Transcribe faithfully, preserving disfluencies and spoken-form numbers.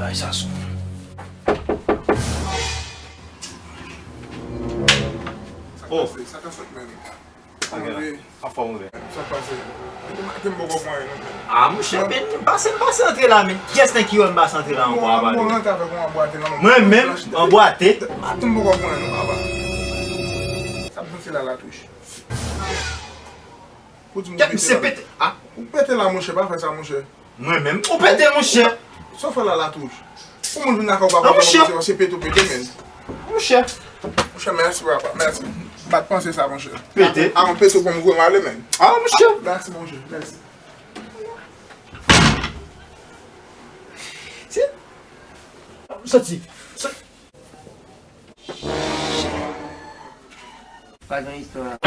Ay, sa sou. Oh. Sa ka fèt, men. Anfòm ou byen? Sa pase. Te m poko pran anyen non. Ah, mouche, men m pase, m pase antre la, men. Kiyès nan ki wè m pase antre la ankò apa li? Mwen menm, anbwate. Aten m poko pran anyen non, papa. Sa m santi la, Latouch. Pou di m pete la. Ah. Ou pete la, monchè, pa fè sa, monchè. Mwen menm. Ou pete, monchè. Sa w fè la, Latouch? Pou moun vin lakay ou pa konn kòman se pete ou pete, men. Monchè. Monchè, mèsi, papa, mèsi. M pa t panse sa, monchè. Pete? Avan pete ou pou m voye m ale, men. Ah, monchè. Mèsi, monchè, mèsi. Si. Soti. Soti. Pa gen istwa.